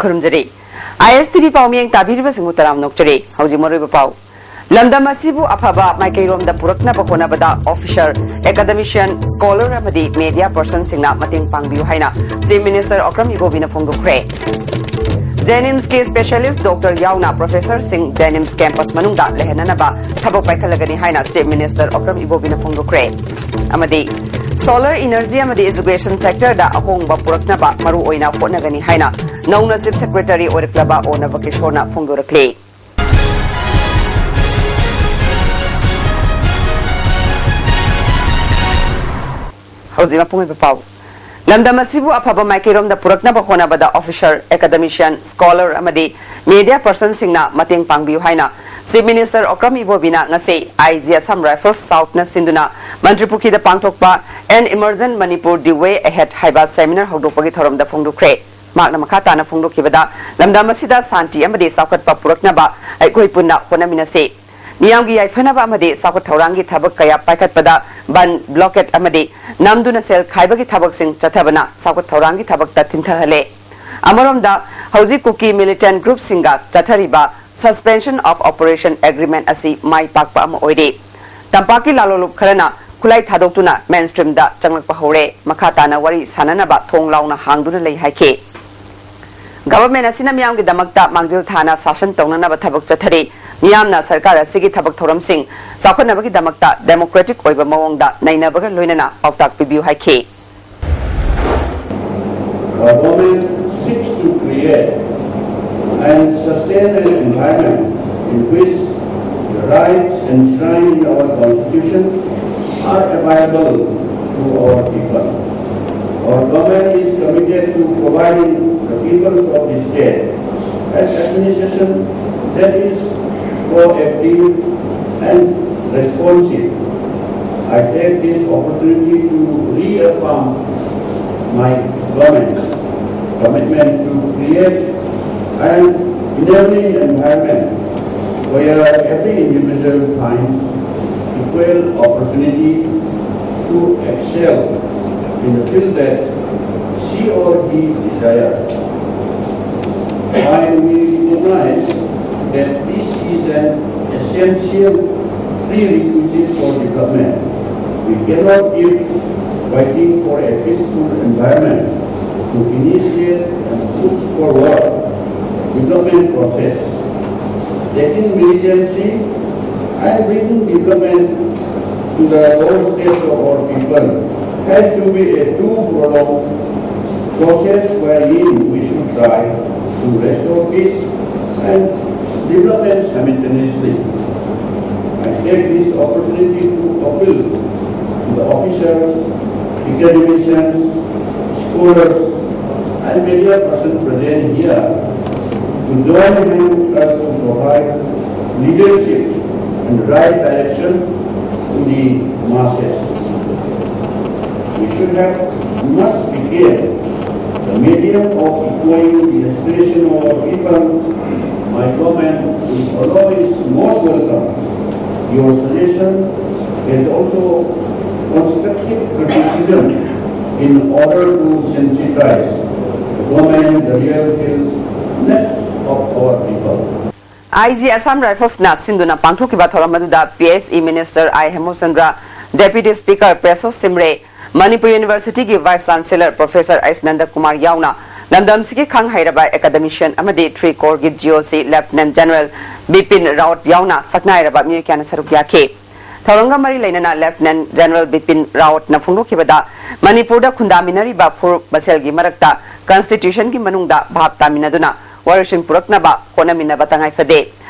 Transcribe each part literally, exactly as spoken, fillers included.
ꯈꯨꯔꯨꯝꯖꯔꯤ꯫ ꯑꯥꯏ ꯑꯦꯁ T V ꯄꯥꯎꯃꯤꯌꯦꯡ ꯇꯥꯕꯤꯔꯤꯕꯁꯤꯡꯕꯨ ꯇꯔꯥꯝꯅ ꯑꯣꯛꯆꯔꯤ꯫ ꯍꯧꯖꯤꯛ ꯃꯔꯨꯑꯣꯏꯕ ꯄꯥꯎ꯫ ꯂꯝꯗꯝ ꯑꯁꯤꯕꯨ ꯑꯐꯕ ꯃꯥꯏꯀꯩꯔꯣꯝꯗ ꯄꯨꯔꯛꯅꯕ ꯍꯣꯠꯅꯕꯗ officer, academician, scholar ꯑꯃꯗꯤ media personꯁꯤꯡꯅ ꯃꯇꯦꯡ ꯄꯥꯡꯕꯤꯌꯨ ꯍꯥꯏꯅ Chief Minister Okram ꯏꯕꯣꯕꯤꯅ ꯐꯣꯡꯗꯣꯛꯈ꯭ꯔꯦ꯫ JNIMSꯀꯤ specialist doctor ꯌꯥꯎꯅ professorꯁꯤꯡ JNIMS campus ꯃꯅꯨꯡꯗ ꯂꯩꯍꯟꯅꯅꯕ ꯊꯕꯛ ꯄꯥꯏꯈꯠꯂꯒꯅꯤ ꯍꯥꯏꯅ Chief Minister ꯑꯣꯀ꯭ꯔꯝ ꯏꯕꯣꯕꯤꯅ ꯐꯣꯡꯗꯣꯛꯈ꯭ꯔꯦ꯫ ꯑꯃꯗꯤ solar energy ꯑꯃꯗꯤ education sectorꯗ ꯑꯍꯣꯡꯕ ꯄꯨꯔꯛꯅꯕ ꯃꯔꯨ ꯑꯣꯏꯅ ꯍꯣꯠꯅꯒꯅꯤ ꯍꯥꯏꯅ ꯅꯧꯅ Chief Secretary ꯑꯣꯏꯔꯛꯂꯕ ꯑꯣ ꯅꯕꯀꯤꯁꯣꯔꯅ ꯐꯣꯡꯗꯣꯔꯛꯂꯤ꯫ ꯍꯧꯖꯤꯛ ꯃꯄꯨꯡ ꯑꯣꯏꯕ ꯄꯥꯎ꯫ ꯂꯝꯗꯝ ꯑꯁꯤꯕꯨ ꯑꯐꯕ ꯃꯥꯏꯀꯩꯔꯣꯝꯗ ꯄꯨꯔꯛꯅꯕ ꯍꯣꯠꯅꯕꯗ officer, academician, scholar ꯑꯃꯗꯤ media personꯁꯤꯡꯅ ꯃꯇꯦꯡ ꯄꯥꯡꯕꯤꯌꯨ ꯍꯥꯏꯅ Chief Minister ꯑꯣꯀ꯭ꯔꯝ ꯏꯕꯣꯕꯤꯅ ꯉꯁꯤ I G Assam Rifles Southꯅ ꯁꯤꯟꯗꯨꯅ ꯃꯟꯇ꯭ꯔꯤꯄꯨꯈ꯭ꯔꯤꯗ ꯄꯥꯡꯊꯣꯛꯄ An Emergent Manipur: The Way Ahead ꯍꯥꯏꯕ seminar ꯍꯧꯗꯣꯛꯄꯒꯤ ꯊꯧꯔꯝꯗ ꯐꯣꯡꯗꯣꯛꯈ꯭ꯔꯦ꯫ ꯃꯍꯥꯛꯅ ꯃꯈꯥ ꯇꯥꯅ ꯐꯣꯡꯗꯣꯛꯈꯤꯕꯗ, ꯂꯝꯗꯝ ꯑꯁꯤꯗ ꯁꯥꯟꯇꯤ ꯑꯃꯗꯤ ꯆꯥꯎꯈꯠꯄ ꯄꯨꯔꯛꯅꯕ ꯑꯩꯈꯣꯏ ꯄꯨꯟꯅ ꯍꯣꯠꯅꯃꯤꯟꯅꯁꯤ꯫ ꯃꯤꯌꯥꯝꯒꯤ ꯌꯥꯏꯐꯅꯕ ꯑꯃꯗꯤ ꯆꯥꯎꯈꯠ ꯊꯧꯔꯥꯡꯒꯤ ꯊꯕꯛ ꯀꯌꯥ ꯄꯥꯏꯈꯠꯄꯗ ꯕꯟ, blockade ꯑꯃꯗꯤ ꯅꯝꯗꯨꯅ ꯁꯦꯜ ꯈꯥꯏꯕꯒꯤ ꯊꯕꯛꯁꯤꯡ ꯆꯠꯊꯕꯅ ꯆꯥꯎꯈꯠ ꯊꯧꯔꯥꯡꯒꯤ ꯊꯕꯛꯇ ꯊꯤꯟꯊꯍꯜꯂꯦ꯫ ꯑꯃꯔꯣꯝꯗ, ꯍꯧꯖꯤꯛ ꯀꯨꯀꯤ militant groupꯁꯤꯡꯒ ꯆꯠꯊꯔꯤꯕ Suspension of Operation Agreement ꯑꯁꯤ ꯃꯥꯏ ꯄꯥꯛꯄ ꯑꯃ ꯑꯣꯏꯔꯦ꯫ ꯇꯝꯄꯥꯛꯀꯤ ꯂꯥꯂꯣꯂꯨꯞ ꯈꯔꯅ ꯈꯨꯠꯂꯥꯏ ꯊꯥꯗꯣꯛꯇꯨꯅ mainstreamꯗ ꯆꯪꯂꯛꯄ ꯍꯧꯔꯦ꯫ ꯃꯈꯥ ꯇꯥꯅ ꯋꯥꯔꯤ ꯁꯥꯅꯅꯕ ꯊꯣꯡ ꯂꯥꯎꯅ ꯍꯥꯡꯗꯨꯅ ꯂꯩ ꯍꯥꯏꯈꯤ꯫ Government ꯑꯁꯤꯅ ꯃꯤꯌꯥꯝꯒꯤꯗꯃꯛꯇ ꯃꯥꯡꯖꯤꯜ ꯊꯥꯅ ꯁꯥꯁꯟ ꯇꯧꯅꯅꯕ ꯊꯕꯛ ꯆꯠꯊꯔꯤ꯫ ꯃꯤꯌꯥꯝꯅ ꯁꯔꯀꯥꯔ ꯑꯁꯤꯒꯤ ꯊꯕꯛ ꯊꯧꯔꯝꯁꯤꯡ ꯆꯥꯎꯈꯠꯅꯕꯒꯤꯗꯃꯛꯇ democratic ꯑꯣꯏꯕ ꯃꯑꯣꯡꯗ ꯅꯩꯅꯕꯒ ꯂꯣꯏꯅꯅ ꯄꯥꯎꯇꯥꯛ ꯄꯤꯕꯤꯌꯨ ꯍꯥꯏꯈꯤ꯫ Our government seeks to create and sustain an environment in which the rights enshrined in our Constitution are available to our people. Our government is committed to providing the peoples of the state an administration that is proactive and responsive. I take this opportunity to reaffirm my government's commitment to create an enabling environment where every individual finds equal opportunity to excel in the field that she or he desires. While we recognize that peace is an essential prerequisite for development, we cannot give waiting for a peaceful environment to initiate and push forward development process. Taking militancy and bringing development to the doorsteps of our people has to be a too prolonged process wherein we should try to restore peace and development simultaneously. I take this opportunity to appeal to the officers, academicians, scholars, and media persons present here to join hands with us to provide leadership and right direction to the masses. We should have must became the medium of echoing the aspiration of our people. My government is always most welcome. Your suggestion is also constructive criticism in order to sensitize the government the real feels needs of our people. I G Asam ꯔꯥꯏꯐꯜꯁꯅ ꯁꯤꯟꯗꯨꯅ ꯄꯥꯡꯊꯣꯛꯈꯤꯕ ꯊꯧꯔꯝ ꯑꯗꯨꯗ P H E minister I Hemochandra, deputy speaker Preso Shimray, Manipur ꯌꯨꯅꯤꯚꯔꯁꯤꯇꯤꯒꯤ vice chancellor professor H Nandakumar ꯌꯥꯎꯅ ꯂꯝꯗꯝꯁꯤꯒꯤ ꯈꯪ ꯍꯩꯔꯕ ꯑꯦꯀꯥꯗꯃꯤꯁꯤꯌꯟ ꯑꯃꯗꯤ ꯊ꯭ꯔꯤ ꯀꯣꯔꯒꯤ ꯖꯤ ꯑꯣ ꯁꯤ ꯂꯦꯐꯇꯤꯅꯦꯟꯠ ꯖꯦꯅꯔꯦꯜ ꯕꯤꯄꯤꯟ ꯔꯥꯋꯠ ꯌꯥꯎꯅ ꯁꯛꯅꯥꯏꯔꯕ ꯃꯤꯑꯣꯏ ꯀꯌꯥꯅ ꯁꯔꯨꯛ ꯌꯥꯈꯤ꯫ ꯊꯧꯔꯝꯒ ꯃꯔꯤ ꯂꯩꯅꯅ ꯂꯦꯐꯇꯤꯅꯦꯟꯠ ꯖꯦꯅꯔꯦꯜ ꯕꯤꯄꯤꯟ ꯔꯥꯋꯠꯅ ꯐꯣꯡꯗꯣꯛꯈꯤꯕꯗ, ꯃꯅꯤꯄꯨꯔꯗ ꯈꯨꯟꯗꯥꯃꯤꯟꯅꯔꯤꯕ ꯐꯨꯔꯨꯞ ꯃꯁꯦꯜꯒꯤ ꯃꯔꯛꯇ ꯀꯟꯁꯇꯤꯇ꯭ꯌꯨꯁꯟꯒꯤ ꯃꯅꯨꯡꯗ ꯚꯥꯞ ꯇꯥꯃꯤꯟꯅꯗꯨꯅ ꯋꯥꯔꯣꯏꯁꯤꯟ ꯄꯨꯔꯛꯅꯕ ꯍꯣꯠꯅꯃꯤꯟꯅꯕ ꯇꯉꯥꯏ ꯐꯗꯦ꯫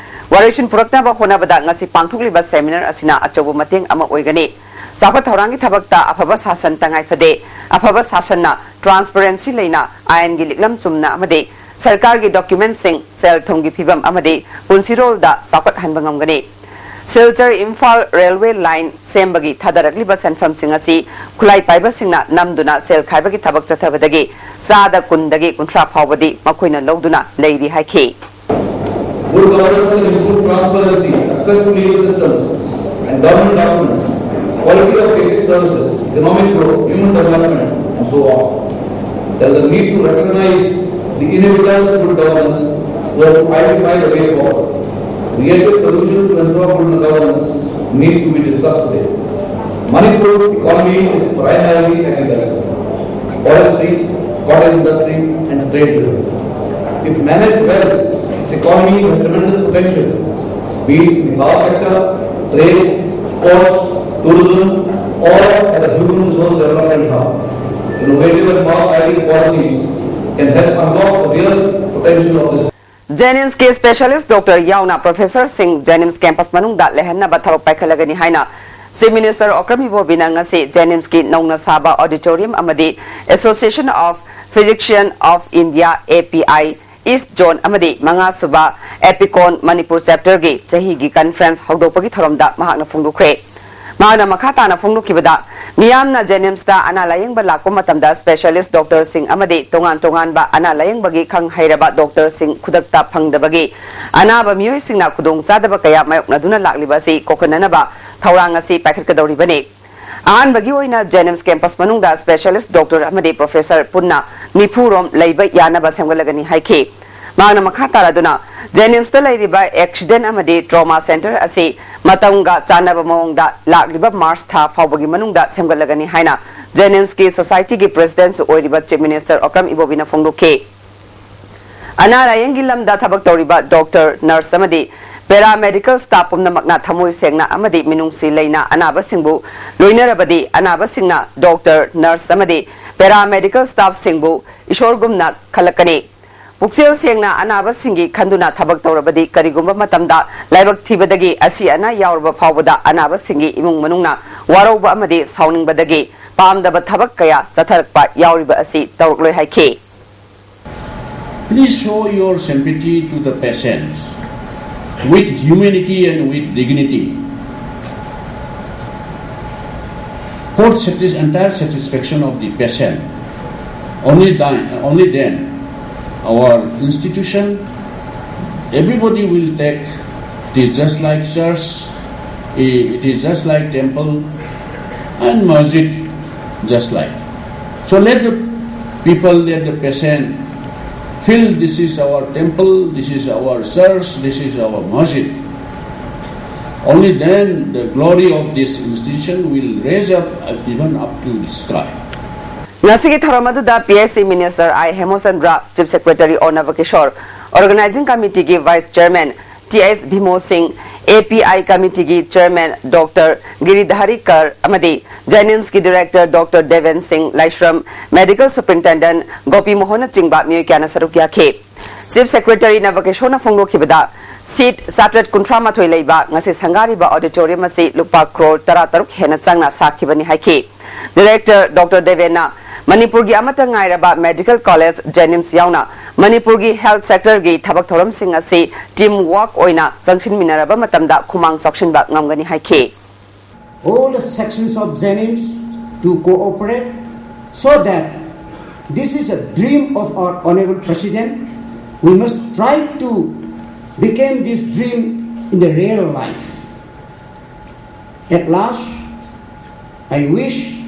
ꯋꯥꯔꯣꯏꯁꯤꯟ ꯄꯨꯔꯛꯅꯕ ꯍꯣꯠꯅꯕꯗ ꯉꯁꯤ ꯄꯥꯡꯊꯣꯛꯂꯤꯕ ꯁꯦꯃꯤꯅꯥꯔ ꯑꯁꯤꯅ ꯑꯆꯧꯕ ꯃꯇꯦꯡ ꯑꯃ ꯑꯣꯏꯒꯅꯤ꯫ ꯆꯥꯎꯈꯠ ꯊꯧꯔꯥꯡꯒꯤ ꯊꯕꯛꯇ ꯑꯐꯕ ꯁꯥꯁꯟ ꯇꯉꯥꯏ ꯐꯗꯦ꯫ ꯑꯐꯕ ꯁꯥꯁꯟꯅ ꯇ꯭ꯔꯥꯟꯁꯄꯔꯦꯟꯁꯤ ꯂꯩꯅ, ꯑꯥꯏꯟꯒꯤ ꯂꯤꯛꯂꯝ ꯆꯨꯝꯅ ꯑꯃꯗꯤ ꯁꯔꯀꯥꯔꯒꯤ ꯗꯣꯀ꯭ꯌꯨꯃꯦꯟꯠꯁꯤꯡ, ꯁꯦꯜ ꯊꯨꯝꯒꯤ ꯐꯤꯕꯝ ꯑꯃꯗꯤ ꯄꯨꯟꯁꯤꯔꯣꯜꯗ ꯆꯥꯎꯈꯠꯍꯟꯕ ꯉꯝꯒꯅꯤ꯫ ꯁꯤꯜꯆꯔ ꯏꯝꯐꯥꯜ ꯔꯦꯜꯋꯦ ꯂꯥꯏꯟ ꯁꯦꯝꯕꯒꯤ ꯊꯥꯗꯔꯛꯂꯤꯕ ꯁꯦꯟꯐꯝꯁꯤꯡ ꯑꯁꯤ ꯈꯨꯠꯂꯥꯏ ꯄꯥꯏꯕꯁꯤꯡꯅ ꯅꯝꯗꯨꯅ ꯁꯦꯜ ꯈꯥꯏꯕꯒꯤ ꯊꯕꯛ ꯆꯠꯊꯕꯗꯒꯤ ꯆꯥꯗ ꯀꯨꯟꯗꯒꯤ ꯀꯨꯟꯊ꯭ꯔꯥ ꯐꯥꯎꯕꯗꯤ ꯃꯈꯣꯏꯅ ꯂꯧꯗꯨꯅ ꯂꯩꯔꯤ ꯍꯥꯏꯈꯤ꯫ Good governance can improve transparency, access to legal systems and government documents, quality of basic services, economic growth, human development, and so on. There is a need to recognize The inevitable good governance was to identify the way forward. Creative solutions to ensure good governance need to be discussed today. Manipur's economy is primarily agriculture, forestry, cottage industry, and trade driven. If managed well, its economy has tremendous potential, be it in the power sector, trade, sports, tourism, or as a human resource development hub. Innovative and fast-acting policies can help unlock the real potential of this. ꯖꯦꯅꯤꯝꯁꯀꯤ specialist doctor ꯌꯥꯎꯅ ꯄ꯭ꯔꯣꯐꯦꯁꯔꯁꯤꯡ ꯖꯦꯅꯤꯝꯁ campus ꯃꯅꯨꯡꯗ ꯂꯩꯍꯟꯅꯕ ꯊꯕꯛ ꯄꯥꯏꯈꯠꯂꯒꯅꯤ ꯍꯥꯏꯅ chief minister Okram ꯏꯕꯣꯕꯤꯅ ꯉꯁꯤ ꯖꯦꯅꯤꯝꯁꯀꯤ ꯅꯧꯅ ꯁꯥꯕ auditorium ꯑꯃꯗꯤ Association of Physicians of India, A P I, East Zone ꯑꯃꯗꯤ ꯃꯉꯥꯁꯨꯕ ꯑꯦꯄꯤꯀꯣꯟ ꯃꯅꯤꯄꯨꯔ ꯆꯦꯞꯇꯔꯒꯤ ꯆꯍꯤꯒꯤ ꯀꯟꯐꯔꯦꯟꯁ ꯍꯧꯗꯣꯛꯄꯒꯤ ꯊꯧꯔꯝꯗ ꯃꯍꯥꯛꯅ ꯐꯣꯡꯗꯣꯛꯈ꯭ꯔꯦ꯫ ꯃꯍꯥꯛꯅ ꯃꯈꯥ ꯇꯥꯅ ꯐꯣꯡꯗꯣꯛꯈꯤꯕꯗ, ꯃꯤꯌꯥꯝꯅ ꯖꯦꯅꯤꯝꯁꯇ ꯑꯅꯥ ꯂꯥꯌꯦꯡꯕ ꯂꯥꯛꯄ ꯃꯇꯝꯗ ꯁ꯭ꯄꯦꯁꯤꯌꯦꯂꯤꯁ꯭ꯠ ꯗꯣꯛꯇꯔꯁꯤꯡ ꯑꯃꯗꯤ ꯇꯣꯉꯥꯟ ꯇꯣꯉꯥꯟꯕ ꯑꯅꯥ ꯂꯥꯌꯦꯡꯕꯒꯤ ꯈꯪ ꯍꯩꯔꯕ ꯗꯣꯛꯇꯔꯁꯤꯡ ꯈꯨꯗꯛꯇ ꯐꯪꯗꯕꯒꯤ ꯑꯅꯥꯕ ꯃꯤꯑꯣꯏꯁꯤꯡꯅ ꯈꯨꯗꯣꯡꯆꯥꯗꯕ ꯀꯌꯥ ꯃꯥꯌꯣꯛꯅꯗꯨꯅ ꯂꯥꯛꯂꯤꯕ ꯑꯁꯤ ꯀꯣꯛꯍꯟꯅꯅꯕ ꯊꯧꯔꯥꯡ ꯑꯁꯤ ꯄꯥꯏꯈꯠꯀꯗꯧꯔꯤꯕꯅꯤ꯫ ꯑꯍꯥꯟꯕꯒꯤ ꯑꯣꯏꯅ ꯖꯦꯅꯤꯝꯁ ꯀꯦꯝꯄꯁ ꯃꯅꯨꯡꯗ ꯁ꯭ꯄꯦꯁꯤꯌꯦꯂꯤꯁ꯭ꯠ ꯗꯣꯛꯇꯔ ꯑꯃꯗꯤ ꯄ꯭ꯔꯣꯐꯦꯁꯔ ꯄꯨꯟꯅ ꯅꯤꯐꯨ ꯔꯣꯝ ꯂꯩꯕ ꯌꯥꯅꯕ ꯁꯦꯝꯒꯠꯂꯒꯅꯤ ꯍꯥꯏꯈꯤ꯫ ꯃꯍꯥꯛꯅ ꯃꯈꯥ ꯇꯥꯔꯗꯨꯅ, ꯖꯦꯅꯤꯝꯁꯇ ꯂꯩꯔꯤꯕ ꯑꯦꯛꯁꯤꯗꯦꯟꯠ ꯑꯃꯗꯤ ꯇ꯭ꯔꯣꯃꯥ ꯁꯦꯟꯇꯔ ꯑꯁꯤ ꯃꯇꯝꯒ ꯆꯥꯟꯅꯕ ꯃꯑꯣꯡꯗ ꯂꯥꯛꯂꯤꯕ ꯃꯥꯔꯆ ꯊꯥ ꯐꯥꯎꯕꯒꯤ ꯃꯅꯨꯡꯗ ꯁꯦꯝꯒꯠꯂꯒꯅꯤ ꯍꯥꯏꯅ ꯖꯦꯅꯤꯝꯁꯀꯤ ꯁꯣꯁꯥꯏꯇꯤꯒꯤ ꯄ꯭ꯔꯦꯁꯤꯗꯦꯟꯠꯁꯨ ꯑꯣꯏꯔꯤꯕ ꯆꯤꯐ ꯃꯤꯅꯤꯁꯇꯔ ꯑꯣꯀ꯭ꯔꯝ ꯏꯕꯣꯕꯤꯅ ꯐꯣꯡꯗꯣꯛꯈꯤ꯫ ꯑꯅꯥ ꯂꯥꯌꯦꯡꯒꯤ ꯂꯝꯗ ꯊꯕꯛ ꯇꯧꯔꯤꯕ ꯗꯣꯛꯇꯔ, ꯅꯔꯁ ꯑꯃꯗꯤ ꯄꯦꯔꯥꯃꯦꯗꯤꯀꯦꯜ ꯁ꯭ꯇꯥꯐ ꯄꯨꯝꯅꯃꯛꯅ ꯊꯃꯣꯏ ꯁꯦꯡꯅ ꯑꯃꯗꯤ ꯃꯤꯅꯨꯡꯁꯤ ꯂꯩꯅ ꯑꯅꯥꯕꯁꯤꯡꯕꯨ ꯂꯣꯏꯅꯔꯕꯗꯤ, ꯑꯅꯥꯕꯁꯤꯡꯅ ꯗꯣꯛꯇꯔ, ꯅꯔꯁ ꯑꯃꯗꯤ ꯄꯦꯔꯥꯃꯦꯗꯤꯀꯦꯜ ꯁ꯭ꯇꯥꯐꯁꯤꯡꯕꯨ ꯏꯁꯣꯔꯒꯨꯝꯅ ꯈꯜꯂꯛꯀꯅꯤ꯫ ꯄꯨꯛꯆꯦꯜ ꯁꯦꯡꯅ ꯑꯅꯥꯕꯁꯤꯡꯒꯤ ꯈꯟꯗꯨꯅ ꯊꯕꯛ ꯇꯧꯔꯕꯗꯤ, ꯀꯔꯤꯒꯨꯝꯕ ꯃꯇꯝꯗ ꯂꯥꯏꯕꯛ ꯊꯤꯕꯗꯒꯤ ꯑꯁꯤ ꯑꯅꯥ ꯌꯥꯎꯔꯕ ꯐꯥꯎꯕꯗ ꯑꯅꯥꯕꯁꯤꯡꯒꯤ ꯏꯃꯨꯡ ꯃꯅꯨꯡꯅ ꯋꯥꯔꯧꯕ ꯑꯃꯗꯤ ꯁꯥꯎꯅꯤꯡꯕꯗꯒꯤ ꯄꯥꯝꯗꯕ ꯊꯕꯛ ꯀꯌꯥ ꯆꯠꯊꯔꯛꯄ ꯌꯥꯎꯔꯤꯕ ꯑꯁꯤ ꯇꯧꯔꯛꯂꯣꯏ ꯍꯥꯏꯈꯤ꯫ Please show your sympathy to the patients with humanity and with dignity for satis- entire satisfaction of the patient. Only then, only then our institution, everybody will take it is just like church, it is just like temple and masjid, just like. So let the people, let the patient Feel this is our temple, this is our church, this is our masjid. Only then the glory of this institution will raise up even up to the sky. ꯉꯁꯤꯒꯤ ꯊꯧꯔꯝ ꯑꯗꯨꯗ P S C Minister I Hemochandra, Chief Secretary ꯑꯣꯅꯕ Kishore, Organizing Committeeꯒꯤ Vice Chairman T S ꯚꯤꯃꯣ ꯁꯤꯡ, A P I Committeeꯒꯤ Chairman Doctor ꯒꯤꯔꯤꯙꯥꯔꯤ ꯀꯔ ꯑꯃꯗꯤ JNIMSꯀꯤ Director Doctor Deben ꯁꯤꯡ ꯂꯥꯏꯁ꯭ꯔꯝ, Medical Superintendent ꯒꯣꯄꯤ ꯃꯣꯍꯟꯅꯆꯤꯡꯕ ꯃꯤꯑꯣꯏ ꯀꯌꯥꯅ ꯁꯔꯨꯛ ꯌꯥꯈꯤ꯫ Chief Secretary ꯅꯕꯀꯤꯁꯣꯔꯅ ꯐꯣꯡꯗꯣꯛꯈꯤꯕꯗ, seat ꯆꯥꯇ꯭ꯔꯦꯠ ꯀꯨꯟꯊ꯭ꯔꯥ ꯃꯥꯊꯣꯏ ꯂꯩꯕ ꯉꯁꯤ ꯁꯪꯒꯥꯔꯤꯕ auditorium ꯑꯁꯤ ꯂꯨꯄꯥ ꯀ꯭ꯔꯣꯔ ꯇꯔꯥ ꯇꯔꯨꯛ ꯍꯦꯟꯅ ꯆꯪꯅ ꯁꯥꯈꯤꯕꯅꯤ ꯍꯥꯏꯈꯤ꯫ Director Doctor ꯗꯦꯕꯦꯟꯅ ꯃꯅꯤꯄꯨꯔꯒꯤ ꯑꯃꯠꯇ ꯉꯥꯏꯔꯕ medical college JNIMS ꯌꯥꯎꯅ ꯃꯅꯤꯄꯨꯔꯒꯤ health sectorꯒꯤ ꯊꯕꯛ ꯊꯧꯔꯝꯁꯤꯡ ꯑꯁꯤ team work ꯑꯣꯏꯅ ꯆꯪꯁꯤꯟꯃꯤꯟꯅꯔꯕ ꯃꯇꯝꯗ ꯈꯨꯃꯥꯡ ꯆꯥꯎꯁꯤꯟꯕ ꯉꯝꯒꯅꯤ ꯍꯥꯏꯈꯤ꯫ All the sections of JNIMS to cooperate so that this is a dream of our Honorable President. We must try to become this dream in the real life. At last, I wish,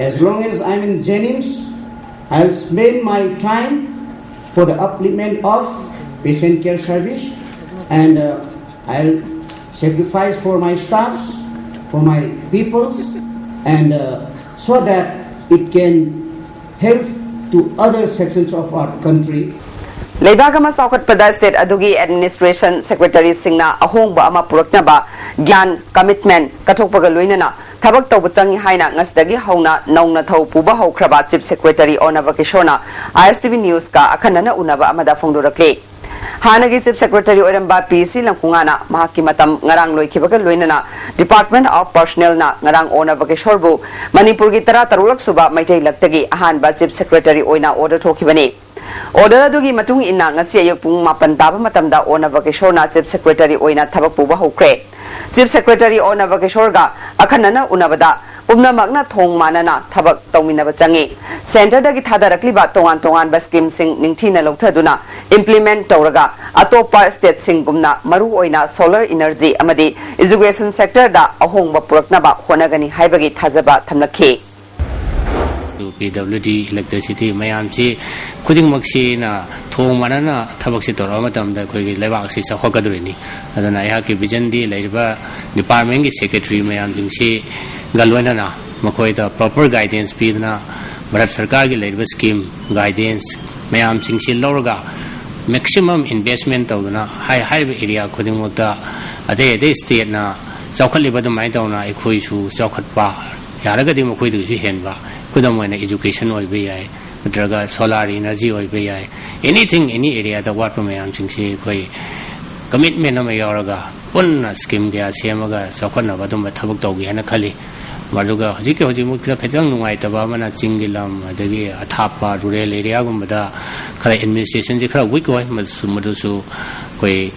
as long as I'm in JNIMS, I'll spend my time for the upliftment of patient care service, and uh, I'll sacrifice for my staffs, for my peoples, and uh, so that it can help to other sections of our country. ꯂꯩꯕꯥꯛ ꯑꯃ ꯆꯥꯎꯈꯠꯄꯗ state ꯑꯗꯨꯒꯤ administration secretaryꯁꯤꯡꯅ ꯑꯍꯣꯡꯕ ꯑꯃ ꯄꯨꯔꯛꯅꯕ ꯒ꯭ꯌꯥꯟ, commitment ꯀꯠꯊꯣꯛꯄꯒ ꯂꯣꯏꯅꯅ ꯊꯕꯛ ꯇꯧꯕ ꯆꯪꯏ ꯍꯥꯏꯅ ꯉꯁꯤꯗꯒꯤ ꯍꯧꯅ ꯅꯧꯅ ꯊꯧ ꯄꯨꯕ ꯍꯧꯈ꯭ꯔꯕ Chief Secretary ꯑꯣꯅꯕ ꯀꯤꯁꯣꯔꯅ ISTV Newsꯀ ꯑꯈꯟꯅꯅ ꯎꯅꯕ ꯑꯃꯗ ꯐꯣꯡꯗꯣꯔꯛꯂꯤ꯫ ꯍꯥꯟꯅꯒꯤ Chief Secretary ꯑꯣꯏꯔꯝꯕ P C ꯂꯪꯈꯨꯉꯥꯅ ꯃꯍꯥꯛꯀꯤ ꯃꯇꯝ ꯉꯔꯥꯡ ꯂꯣꯏꯈꯤꯕꯒ ꯂꯣꯏꯅꯅ Department of Personnelꯅ ꯉꯔꯥꯡ ꯑꯣꯅꯕ ꯀꯤꯁꯣꯔꯕꯨ ꯃꯅꯤꯄꯨꯔꯒꯤ ꯇꯔꯥ ꯇꯔꯨꯛꯂꯛ ꯁꯨꯕ ꯃꯩꯇꯩ ꯂꯛꯇꯒꯤ ꯑꯍꯥꯟꯕ Chief Secretary ꯑꯣꯏꯅ order ꯊꯣꯛꯈꯤꯕꯅꯤ꯫ Order ꯑꯗꯨꯒꯤ ꯃꯇꯨꯡ ꯏꯟꯅ ꯉꯁꯤ ꯑꯌꯨꯛ ꯄꯨꯡ ꯃꯥꯄꯟ ꯇꯥꯕ ꯃꯇꯝꯗ ꯑꯣꯅꯕ ꯀꯤꯁꯣꯔꯅ Chief Secretary ꯑꯣꯏꯅ ꯊꯕꯛ ꯄꯨꯕ ꯍꯧꯈ꯭ꯔꯦ꯫ Chief Secretary ꯑꯣꯅꯕ ꯀꯤꯁꯣꯔꯒ ꯑꯈꯟꯅꯅ ꯎꯅꯕꯗ ꯄꯨꯝꯅꯃꯛꯅ ꯊꯣꯡ ꯃꯥꯟꯅꯅ ꯊꯕꯛ ꯇꯧꯃꯤꯟꯅꯕ ꯆꯪꯏ꯫ Centreꯗꯒꯤ ꯊꯥꯗꯔꯛꯂꯤꯕ ꯇꯣꯉꯥꯟ ꯇꯣꯉꯥꯟꯕ schemeꯁꯤꯡ ꯅꯤꯡꯊꯤꯅ ꯂꯧꯊꯗꯨꯅ implement ꯇꯧꯔꯒ ꯑꯇꯣꯞꯄ stateꯁꯤꯡꯒꯨꯝꯅ ꯃꯔꯨꯑꯣꯏꯅ solar energy ꯑꯃꯗꯤ education sectorꯗ ꯑꯍꯣꯡꯕ ꯄꯨꯔꯛꯅꯕ ꯍꯣꯠꯅꯒꯅꯤ ꯍꯥꯏꯕꯒꯤ ꯊꯥꯖꯕ ꯊꯝꯂꯛꯈꯤ꯫ ꯄꯤ ꯗꯕ꯭ꯂꯤꯎ ꯗꯤ, ꯏꯂꯦꯛꯇ꯭ꯔꯤꯁꯤꯇꯤ ꯃꯌꯥꯝꯁꯤ ꯈꯨꯗꯤꯡꯃꯛꯁꯤꯅ ꯊꯣꯡ ꯃꯥꯟꯅꯅ ꯊꯕꯛꯁꯤ ꯇꯧꯔꯛꯄ ꯃꯇꯝꯗ ꯑꯩꯈꯣꯏꯒꯤ ꯂꯩꯕꯥꯛꯁꯤ ꯆꯥꯎꯈꯠꯀꯗꯣꯔꯤꯅꯤ꯫ ꯑꯗꯨꯅ ꯑꯩꯍꯥꯛꯀꯤ ꯚꯤꯖꯟꯗꯤ ꯂꯩꯔꯤꯕ ꯗꯤꯄꯥꯔꯠꯃꯦꯟꯒꯤ ꯁꯦꯀ꯭ꯔꯦꯇꯔꯤ ꯃꯌꯥꯝꯁꯤꯡꯁꯤꯒ ꯂꯣꯏꯅꯅ ꯃꯈꯣꯏꯗ ꯄ꯭ꯔꯣꯄꯔ ꯒꯥꯏꯗꯦꯟꯁ ꯄꯤꯗꯨꯅ ꯚꯥꯔꯠ ꯁꯔꯀꯥꯔꯒꯤ ꯂꯩꯔꯤꯕ ꯁ꯭ꯀꯤꯝ ꯒꯥꯏꯗꯦꯟꯁ ꯃꯌꯥꯝꯁꯤꯡꯁꯤ ꯂꯧꯔꯒ ꯃꯦꯛꯁꯤꯃꯝ ꯏꯟꯚꯦꯁꯃꯦꯟ ꯇꯧꯗꯨꯅ ꯍꯥꯏ-, ꯍꯥꯏꯔꯤꯕ ꯑꯦꯔꯤꯌꯥ ꯈꯨꯗꯤꯡꯃꯛꯇ ꯑꯇꯩ ꯑꯇꯩ ꯁ꯭ꯇꯦꯠꯅ ꯆꯥꯎꯈꯠꯂꯤꯕ ꯑꯗꯨꯃꯥꯏꯅ ꯇꯧꯅ ꯑꯩꯈꯣꯏꯁꯨ ꯆꯥꯎꯈꯠꯄ ꯌꯥꯔꯒꯗꯤ ꯃꯈꯣꯏꯗꯒꯤꯁꯨ ꯍꯦꯟꯕ, ꯈꯨꯗꯝ ꯑꯣꯏꯅ ꯏꯖꯨꯀꯦꯁꯟ ꯑꯣꯏꯕ ꯌꯥꯏ, ꯅꯠꯇ꯭ꯔꯒ ꯁꯣꯂꯥꯔ ꯏꯅꯔꯖꯤ ꯑꯣꯏꯕ ꯌꯥꯏ, ꯑꯦꯅꯤꯊꯤꯡ, ꯑꯦꯅꯤ ꯑꯦꯔꯤꯌꯥꯗ ꯋꯥꯠꯄ ꯃꯌꯥꯝꯁꯤꯡꯁꯤ ꯑꯩꯈꯣꯏ ꯀꯃꯤꯠꯃꯦꯟ ꯑꯃ ꯌꯥꯎꯔꯒ ꯄꯨꯟꯅ ꯁ꯭ꯀꯤꯝ ꯀꯌꯥ ꯁꯦꯝꯃꯒ ꯆꯥꯎꯈꯠꯅꯕ ꯑꯗꯨꯝꯕ ꯊꯕꯛ ꯇꯧꯒꯦ ꯍꯥꯏꯅ ꯈꯜꯂꯤ꯫ ꯑꯗꯨꯒ ꯍꯧꯖꯤꯛꯀꯤ ꯍꯧꯖꯤꯛꯃꯛꯇ ꯈꯤꯇꯪ ꯅꯨꯡꯉꯥꯏꯇꯕ ꯑꯃꯅ ꯆꯤꯡꯒꯤ ꯂꯝ, ꯑꯗꯒꯤ ꯑꯊꯥꯞꯄ ꯔꯨꯔꯦꯜ ꯑꯦꯔꯤꯌꯥꯒꯨꯝꯕꯗ ꯈꯔ ꯑꯦꯗꯃꯤꯅꯤꯁꯇ꯭ꯔꯦꯁꯟꯁꯤ ꯈꯔ ꯋꯤꯛ ꯑꯣꯏ꯫ ꯃꯗꯨꯁꯨ, ꯃꯗꯨꯁꯨ ꯑꯩꯈꯣꯏ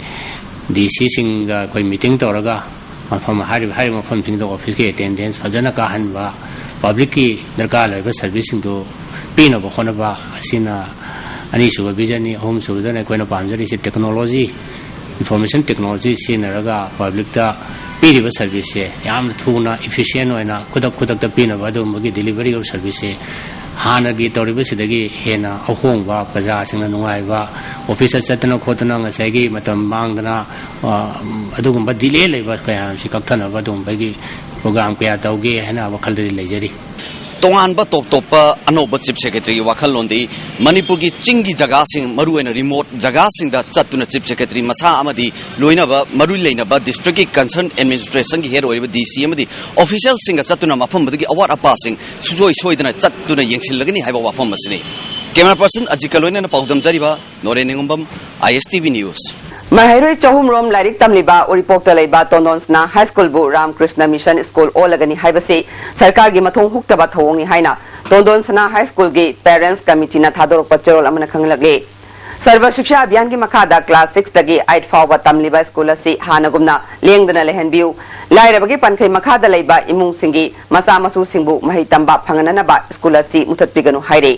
ꯗꯤ ꯁꯤꯁꯤꯡꯒ ꯑꯩꯈꯣꯏ ꯃꯤꯇꯤꯡ ꯇꯧꯔꯒ ꯃꯐꯝ, ꯍꯥꯏꯔꯤꯕ, ꯍꯥꯏꯔꯤꯕ ꯃꯐꯝꯁꯤꯡꯗ ꯑꯣꯐꯤꯁꯀꯤ ꯑꯦꯇꯦꯟꯗꯦꯟꯁ ꯐꯖꯅ ꯀꯥꯍꯟꯕ, ꯄꯕ꯭ꯂꯤꯛꯀꯤ ꯗꯔꯀꯥꯔ ꯂꯩꯕ ꯁꯔꯚꯤꯁꯁꯤꯡꯗꯨ ꯄꯤꯅꯕ ꯍꯣꯠꯅꯕ ꯑꯁꯤꯅ ꯑꯅꯤꯁꯨꯕ ꯚꯤꯖꯟꯅꯤ꯫ ꯑꯍꯨꯝꯁꯨꯕꯗꯅ ꯑꯩꯈꯣꯏꯅ ꯄꯥꯝꯖꯔꯤꯁꯤ ꯇꯦꯛꯅꯣꯂꯣꯖꯤ, ꯏꯟꯐꯣꯔꯃꯦꯁꯟ ꯇꯦꯛꯅꯣꯂꯣꯖꯤ ꯁꯤꯖꯤꯟꯅꯔꯒ ꯄꯕ꯭ꯂꯤꯛꯇ ꯄꯤꯔꯤꯕ ꯁꯔꯚꯤꯁꯁꯦ ꯌꯥꯝꯅ ꯊꯨꯅ, ꯏꯐꯤꯁꯤꯌꯦꯟ ꯑꯣꯏꯅ, ꯈꯨꯗꯛ ꯈꯨꯗꯛꯇ ꯄꯤꯅꯕ ꯑꯗꯨꯒꯨꯝꯕꯒꯤ delivery of service ꯁꯦ ꯍꯥꯟꯅꯒꯤ ꯇꯧꯔꯤꯕꯁꯤꯗꯒꯤ ꯍꯦꯟꯅ ꯑꯍꯣꯡꯕ, ꯄ꯭ꯔꯖꯥꯁꯤꯡꯅ ꯅꯨꯡꯉꯥꯏꯕ, ꯑꯣꯐꯤꯁꯇ ꯆꯠꯇꯅ ꯈꯣꯠꯇꯅ ꯉꯁꯥꯏꯒꯤ ꯃꯇꯝ ꯃꯥꯡꯗꯅ, ꯑ, ꯑꯗꯨꯒꯨꯝꯕ ꯗꯤꯂꯦ ꯂꯩꯕ ꯀꯌꯥ ꯑꯁꯤ ꯀꯛꯊꯅꯕ ꯑꯗꯨꯒꯨꯝꯕꯒꯤ ꯄ꯭ꯔꯣꯒ꯭ꯔꯥꯝ ꯀꯌꯥ ꯇꯧꯒꯦ ꯍꯥꯏꯅ ꯋꯥꯈꯜꯗꯗꯤ ꯂꯩꯖꯔꯤ꯫ ꯇꯣꯉꯥꯟꯕ ꯇꯣꯞ ꯇꯣꯞꯄ ꯑꯅꯧꯕ ꯆꯤꯐ ꯁꯦꯀ꯭ꯔꯦꯇꯔꯤꯒꯤ ꯋꯥꯈꯜꯂꯣꯟꯗꯤ ꯃꯅꯤꯄꯨꯔꯒꯤ ꯆꯤꯡꯒꯤ ꯖꯒꯥꯁꯤꯡ, ꯃꯔꯨꯑꯣꯏꯅ ꯔꯤꯃꯣꯠ ꯖꯒꯥꯁꯤꯡꯗ ꯆꯠꯇꯨꯅ ꯆꯤꯐ ꯁꯦꯀ꯭ꯔꯦꯇꯔꯤ ꯃꯁꯥ ꯑꯃꯗꯤ ꯂꯣꯏꯅꯕ ꯃꯔꯨ ꯂꯩꯅꯕ ꯗꯤꯁꯇ꯭ꯔꯤꯛꯀꯤ ꯀꯟꯁꯔꯟ ꯑꯦꯗꯃꯤꯅꯤꯁꯇ꯭ꯔꯦꯁꯟꯒꯤ ꯍꯦꯗ ꯑꯣꯏꯔꯤꯕ ꯗꯤ ꯁꯤ ꯑꯃꯗꯤ ꯑꯣꯐꯤꯁꯤꯌꯦꯜꯁꯤꯡꯒ ꯆꯠꯇꯨꯅ ꯃꯐꯝ ꯑꯗꯨꯒꯤ ꯑꯋꯥꯠ ꯑꯄꯥꯁꯤꯡ ꯁꯨꯡꯁꯣꯏ ꯁꯣꯏꯗꯅ ꯆꯠꯇꯨꯅ ꯌꯦꯡꯁꯤꯜꯂꯒꯅꯤ ꯍꯥꯏꯕ ꯋꯥꯐꯝ ꯑꯁꯤꯅꯤ꯫ ꯀꯦꯃꯦꯔꯥ ꯄꯔꯁꯟ ꯑꯖꯤꯠꯀ ꯂꯣꯏꯅꯅ ꯄꯥꯎꯗꯝꯖꯔꯤꯕ ꯅꯣꯔꯦꯟ ꯅꯤꯉꯣꯝꯕꯝ, ꯑꯥꯏ ꯑꯦꯁ ꯇꯤ ꯚꯤ ꯅ꯭ꯌꯨꯁ꯫ ꯃꯍꯩꯔꯣꯏ ꯆꯍꯨꯝ ꯔꯣꯝ ꯂꯥꯏꯔꯤꯛ ꯇꯝꯂꯤꯕ ꯎꯔꯤꯄꯣꯛꯇ ꯂꯩꯕ ꯇꯣꯟꯗꯣꯟꯁꯅꯥ ꯍꯥꯏ ꯁ꯭ꯀꯨꯜꯕꯨ ꯔꯥꯝꯀ꯭ꯔꯤꯁꯅ ꯃꯤꯁꯟ ꯁ꯭ꯀꯨꯜ ꯑꯣꯜꯂꯒꯅꯤ ꯍꯥꯏꯕꯁꯤ ꯁꯔꯀꯥꯔꯒꯤ ꯃꯊꯣꯡ ꯍꯨꯛꯇꯕ ꯊꯧꯑꯣꯡꯅꯤ ꯍꯥꯏꯅ ꯇꯣꯟꯗꯣꯟꯁꯅꯥ ꯍꯥꯏ ꯁ꯭ꯀꯨꯜꯒꯤ ꯄꯦꯔꯦꯟꯠꯁ ꯀꯃꯤꯇꯤꯅ ꯊꯥꯗꯣꯔꯛꯄ ꯆꯦꯔꯣꯜ ꯑꯃꯅ ꯈꯪꯍꯜꯂꯛꯂꯤ꯫ ꯁꯔꯕ ꯁꯤꯛꯁꯥ ꯑꯚꯤꯌꯥꯟꯒꯤ ꯃꯈꯥꯗ ꯀ꯭ꯂꯥꯁ ꯁꯤꯛꯁꯇꯒꯤ ꯑꯩꯠ ꯐꯥꯎꯕ ꯇꯝꯂꯤꯕ ꯁ꯭ꯀꯨꯜ ꯑꯁꯤ ꯍꯥꯟꯅꯒꯨꯝꯅ ꯂꯦꯡꯗꯅ ꯂꯩꯍꯟꯕꯤꯌꯨ꯫ ꯂꯥꯏꯔꯕꯒꯤ ꯄꯟꯈꯩ ꯃꯈꯥꯗ ꯂꯩꯕ ꯏꯃꯨꯡꯁꯤꯡꯒꯤ ꯃꯆꯥ ꯃꯁꯨꯁꯤꯡꯕꯨ ꯃꯍꯩ ꯇꯝꯕ ꯐꯪꯍꯟꯅꯅꯕ ꯁ꯭ꯀꯨꯜ ꯑꯁꯤ ꯃꯨꯊꯠꯄꯤꯒꯅꯨ ꯍꯥꯏꯔꯤ꯫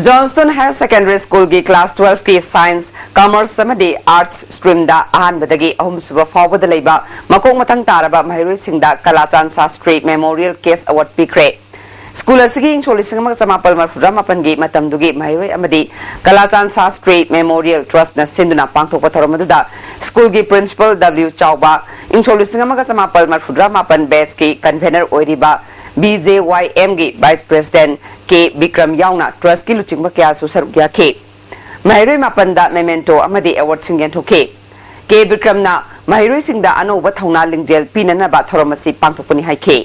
ꯖꯣꯟꯁꯇꯟ ꯍꯥꯌꯔ ꯁꯦꯀꯦꯟꯗꯔꯤ ꯁ꯭ꯀꯨꯜꯒꯤ ꯀ꯭ꯂꯥꯁ ꯇꯨꯋꯦꯜꯐꯀꯤ ꯁꯥꯏꯟꯁ, ꯀꯃꯔꯁ ꯑꯃꯗꯤ ꯑꯥꯔꯠꯁ ꯁ꯭ꯇ꯭ꯔꯤꯝꯗ ꯑꯍꯥꯟꯕꯗꯒꯤ ꯑꯍꯨꯝꯁꯨꯕ ꯐꯥꯎꯕꯗ ꯂꯩꯕ ꯃꯀꯣꯛ ꯃꯊꯪ ꯇꯥꯔꯕ ꯃꯍꯩꯔꯣꯏꯁꯤꯡꯗ ꯀꯂꯥꯆꯥꯟ ꯁꯥꯁꯇ꯭ꯔꯤ ꯃꯦꯃꯣꯔꯤꯌꯦꯜ ꯀꯦꯁ ꯑꯦꯋꯥꯔꯗ ꯄꯤꯈ꯭ꯔꯦ꯫ ꯁ꯭ꯀꯨꯜ ꯑꯁꯤꯒꯤ ꯏꯪ ꯁꯣꯛ ꯂꯤꯁꯤꯡ ꯑꯃꯒ ꯆꯃꯥꯄꯜ ꯃꯔꯐꯨꯇꯔꯥ ꯃꯥꯄꯜꯒꯤ ꯃꯇꯝꯗꯨꯒꯤ ꯃꯍꯩꯔꯣꯏ ꯑꯃꯗꯤ ꯀꯂꯥꯆꯥꯟ ꯁꯥꯁꯇ꯭ꯔꯤ ꯃꯦꯃꯣꯔꯤꯌꯦꯜ ꯇ꯭ꯔꯁꯠꯅ ꯁꯤꯟꯗꯨꯅ ꯄꯥꯡꯊꯣꯛꯄ ꯊꯧꯔꯝ ꯑꯗꯨꯗ ꯁ꯭ꯀꯨꯜꯒꯤ ꯄ꯭ꯔꯤꯟꯁꯤꯄꯜ ꯗꯕ꯭ꯂꯤꯎ ꯆꯥꯎꯕ, ꯏꯪ ꯁꯣꯛ ꯂꯤꯁꯤꯡ ꯑꯃꯒ ꯆꯃꯥꯄꯜ ꯃꯔꯐꯨꯇꯔꯥ ꯃꯥꯄꯜ ꯕꯦꯆꯀꯤ ꯀꯟꯚꯦꯅꯔ ꯑꯣꯏꯔꯤꯕ ꯕꯤ ꯖꯦ ꯋꯥꯏ ꯑꯦꯝꯒꯤ ꯚꯥꯏꯁ ꯄ꯭ꯔꯦꯁꯤꯗꯦꯟꯠ ꯀꯦ ꯕꯤꯀ꯭ꯔꯝ ꯌꯥꯎꯅ ꯇ꯭ꯔꯁꯠꯀꯤ ꯂꯨꯆꯤꯡꯕ ꯀꯌꯥꯁꯨ ꯁꯔꯨꯛ ꯌꯥꯈꯤ꯫ ꯃꯍꯩꯔꯣꯏ ꯃꯥꯄꯟꯗ ꯃꯦꯃꯦꯟꯇꯣ ꯑꯃꯗꯤ ꯑꯦꯋꯥꯔꯗꯁꯤꯡ ꯌꯦꯟꯊꯣꯛꯈꯤ꯫ ꯀꯦ ꯕꯤꯀ꯭ꯔꯝꯅ ꯃꯍꯩꯔꯣꯏꯁꯤꯡꯗ ꯑꯅꯧꯕ ꯊꯧꯅꯥ ꯂꯤꯡꯖꯦꯜ ꯄꯤꯅꯅꯕ ꯊꯧꯔꯝ ꯑꯁꯤ ꯄꯥꯡꯊꯣꯛꯄꯅꯤ ꯍꯥꯏꯈꯤ꯫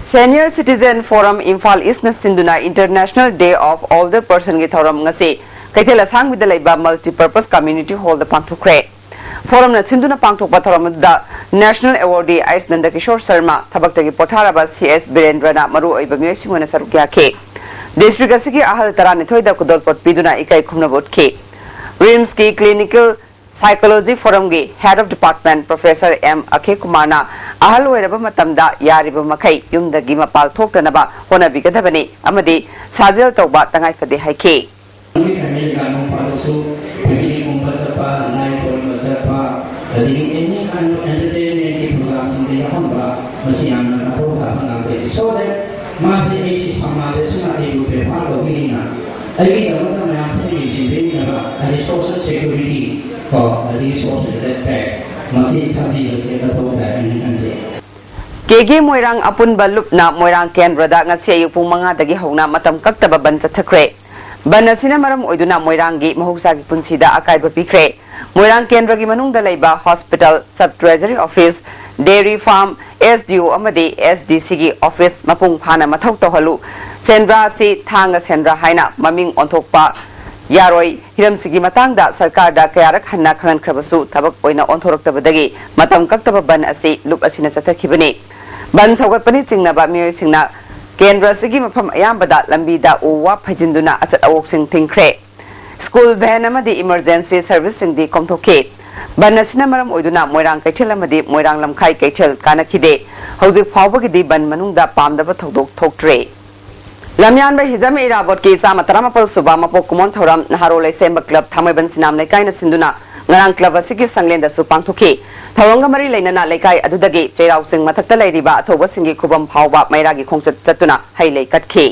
Senior Citizen Forum ꯏꯝꯐꯥꯜ ꯏꯁꯅ ꯁꯤꯟꯗꯨꯅ International Day of Older Personꯒꯤ ꯊꯧꯔꯝ ꯉꯁꯤ ꯀꯩꯊꯦꯜ ꯑꯁꯥꯡꯕꯤꯗ ꯂꯩꯕ Multipurpose Community Hallꯗ ꯄꯥꯡꯊꯣꯛꯈ꯭ꯔꯦ꯫ ꯐꯣꯔꯝꯅ ꯁꯤꯟꯗꯨꯅ ꯄꯥꯡꯊꯣꯛꯄ ꯊꯧꯔꯝ ꯑꯗꯨꯗ National Awardee ꯑꯩꯆ ꯅꯟꯗꯀꯤꯁꯣꯔ ꯁꯔꯃ, ꯊꯕꯛꯇꯒꯤ ꯄꯣꯊꯥꯔꯕ ꯁꯤ ꯑꯦꯁ ꯕꯤꯔꯦꯟꯗ꯭ꯔꯅ ꯃꯔꯨ ꯑꯣꯏꯕ ꯃꯤꯑꯣꯏꯁꯤꯡ ꯑꯣꯏꯅ ꯁꯔꯨꯛ ꯌꯥꯈꯤ꯫ ꯗꯤꯁꯇ꯭ꯔꯤꯛ ꯑꯁꯤꯒꯤ ꯑꯍꯜ ꯇꯔꯥꯅꯤꯊꯣꯏꯗ ꯈꯨꯗꯣꯜꯄꯣꯠ ꯄꯤꯗꯨꯅ ꯏꯀꯥꯏ ꯈꯨꯝꯅꯕ ꯎꯠꯈꯤ꯫ ꯔꯤꯝꯁꯀꯤ Clinical Psychology Forumꯒꯤ Head of Department Professor M Akhe ꯀꯨꯃꯥꯔꯅ ꯑꯍꯜ ꯑꯣꯏꯔꯕ ꯃꯇꯝꯗ ꯌꯥꯔꯤꯕ ꯃꯈꯩ ꯌꯨꯝꯗꯒꯤ ꯃꯄꯥꯜ ꯊꯣꯛꯇꯅꯕ ꯍꯣꯠꯅꯕꯤꯒꯗꯕꯅꯤ ꯑꯃꯗꯤ ꯁꯥꯖꯦꯜ ꯇꯧꯕ ꯇꯉꯥꯏꯐꯗꯦ ꯍꯥꯏꯈꯤ꯫ ꯅꯨꯃꯤꯠ ꯈꯔꯅꯤꯒ ꯅꯣꯡ ꯐꯥꯗꯣꯛꯁꯨ picnicꯀꯨꯝꯕ ꯆꯠꯄ, ꯂꯥꯏ ꯈꯣꯏꯔꯝꯕ ꯆꯠꯄ, ꯑꯗꯒꯤ any kind of entertainmentꯀꯤ programꯁꯤꯡꯗ ꯌꯥꯎꯍꯟꯕ, ꯃꯁꯤ ꯌꯥꯝꯅ ꯃꯊꯧ ꯇꯥꯕ ꯉꯥꯛꯇꯅꯤ꯫ So that ꯃꯥꯁꯦ ꯑꯩꯁꯤ ꯁꯃꯥꯖ ꯑꯁꯤꯅ ꯑꯩꯕꯨ prefer ꯇꯧꯕꯤꯅꯤꯅ, ꯑꯩꯒꯤꯗꯃꯛꯇ ꯃꯌꯥꯝꯁꯤꯅ ꯌꯦꯡꯁꯤꯟꯕꯤꯅꯕ, ꯍꯥꯏꯗꯤ social security ꯀꯣ, ꯑꯗꯒꯤ social respect, ꯃꯁꯤ ꯊꯝꯕꯤꯕꯁꯦ ꯃꯊꯧ ꯇꯥꯏ ꯍꯥꯏꯅ ꯈꯟꯖꯩ꯫ ꯀꯦꯒꯦ ꯃꯣꯏꯔꯥꯡ ꯑꯄꯨꯟꯕ ꯂꯨꯞꯅ ꯃꯣꯏꯔꯥꯡ ꯀꯦꯟꯗ꯭ꯔꯗ ꯉꯁꯤ ꯑꯌꯨꯛ ꯄꯨꯡ ꯃꯉꯥꯗꯒꯤ ꯍꯧꯅ ꯃꯇꯝ ꯀꯛꯇꯕ ꯕꯟ ꯆꯠꯊꯈ꯭ꯔꯦ꯫ ꯕꯟ ꯑꯁꯤꯅ ꯃꯔꯝ ꯑꯣꯏꯗꯨꯅ ꯃꯣꯏꯔꯥꯡꯒꯤ ꯃꯍꯧꯁꯥꯒꯤ ꯄꯨꯟꯁꯤꯗ ꯑꯀꯥꯏꯕ ꯄꯤꯈ꯭ꯔꯦ꯫ ꯃꯣꯏꯔꯥꯡ ꯀꯦꯟꯗ꯭ꯔꯒꯤ ꯃꯅꯨꯡꯗ ꯂꯩꯕ hospital, sub treasury office, dairy farm, S D O ꯑꯃꯗꯤ S D Cꯒꯤ office ꯃꯄꯨꯡ ꯐꯥꯅ ꯃꯊꯧ ꯇꯧꯍꯜꯂꯨ꯫ ꯁꯦꯟꯗ꯭ꯔꯥ ꯑꯁꯤ ꯊꯥꯡꯒ ꯁꯦꯟꯗ꯭ꯔꯥ ꯍꯥꯏꯅ ꯃꯃꯤꯡ ꯑꯣꯟꯊꯣꯛꯄ ꯌꯥꯔꯣꯏ꯫ ꯍꯤꯔꯝꯁꯤꯒꯤ ꯃꯇꯥꯡꯗ ꯁꯔꯀꯥꯔꯗ ꯀꯌꯥꯔꯛ ꯍꯟꯅ ꯈꯪꯍꯟꯈ꯭ꯔꯕꯁꯨ ꯊꯕꯛ ꯑꯣꯏꯅ ꯑꯣꯟꯊꯣꯔꯛꯇꯕꯗꯒꯤ ꯃꯇꯝ ꯀꯛꯇꯕ ꯕꯟ ꯑꯁꯤ ꯂꯨꯞ ꯑꯁꯤꯅ ꯆꯠꯊꯈꯤꯕꯅꯤ꯫ ꯕꯟ ꯁꯧꯒꯠꯄꯅꯤ ꯆꯤꯡꯅꯕ ꯃꯤꯑꯣꯏꯁꯤꯡꯅ ꯀꯦꯟꯗ꯭ꯔ ꯑꯁꯤꯒꯤ ꯃꯐꯝ ꯑꯌꯥꯝꯕꯗ ꯂꯝꯕꯤꯗ ꯎ ꯋꯥ ꯐꯩꯖꯤꯟꯗꯨꯅ ꯑꯆꯠ ꯑꯋꯣꯛꯁꯤꯡ ꯊꯤꯡꯈ꯭ꯔꯦ꯫ ꯁ꯭ꯀꯨꯜ ꯚꯦꯟ ꯑꯃꯗꯤ emergency serviceꯁꯤꯡꯗꯤ ꯀꯣꯝꯊꯣꯛꯈꯤ꯫ ꯕꯟ ꯑꯁꯤꯅ ꯃꯔꯝ ꯑꯣꯏꯗꯨꯅ ꯃꯣꯏꯔꯥꯡ ꯀꯩꯊꯦꯜ ꯑꯃꯗꯤ ꯃꯣꯏꯔꯥꯡ ꯂꯝꯈꯥꯏ ꯀꯩꯊꯦꯜ ꯀꯥꯅꯈꯤꯗꯦ꯫ ꯍꯧꯖꯤꯛ ꯐꯥꯎꯕꯒꯤꯗꯤ ꯕꯟ ꯃꯅꯨꯡꯗ ꯄꯥꯝꯗꯕ ꯊꯧꯗꯣꯛ ꯊꯣꯛꯇ꯭ꯔꯤ꯫ ꯂꯝꯌꯥꯟꯕ ꯍꯤꯖꯝ ꯏꯔꯥꯕꯣꯠꯀꯤ ꯆꯥꯝꯃ ꯇꯔꯥꯃꯥꯄꯜ ꯁꯨꯕ ꯃꯄꯣꯛ ꯀꯨꯝꯑꯣꯟ ꯊꯧꯔꯝ ꯅꯍꯥꯔꯣꯜ ꯂꯩꯁꯦꯝꯕ ꯀ꯭ꯂꯕ ꯊꯥꯡꯃꯩꯕꯟ ꯁꯤꯅꯥꯝ ꯂꯩꯀꯥꯏꯅ ꯁꯤꯟꯗꯨꯅ ꯉꯔꯥꯡ club ꯑꯁꯤꯒꯤ ꯁꯪꯂꯦꯟꯗꯁꯨ ꯄꯥꯡꯊꯣꯛꯈꯤ꯫ ꯊꯧꯔꯝꯒ ꯃꯔꯤ ꯂꯩꯅꯅ ꯂꯩꯀꯥꯏ ꯑꯗꯨꯗꯒꯤ ꯆꯩꯔꯥꯎ ꯆꯤꯡ ꯃꯊꯛꯇ ꯂꯩꯔꯤꯕ ꯑꯊꯧꯕꯁꯤꯡꯒꯤ ꯈꯨꯕꯝ ꯐꯥꯎꯕ ꯃꯩꯔꯥꯒꯤ ꯈꯣꯡꯆꯠ ꯆꯠꯇꯨꯅ ꯍꯩ ꯂꯩ ꯀꯠꯈꯤ꯫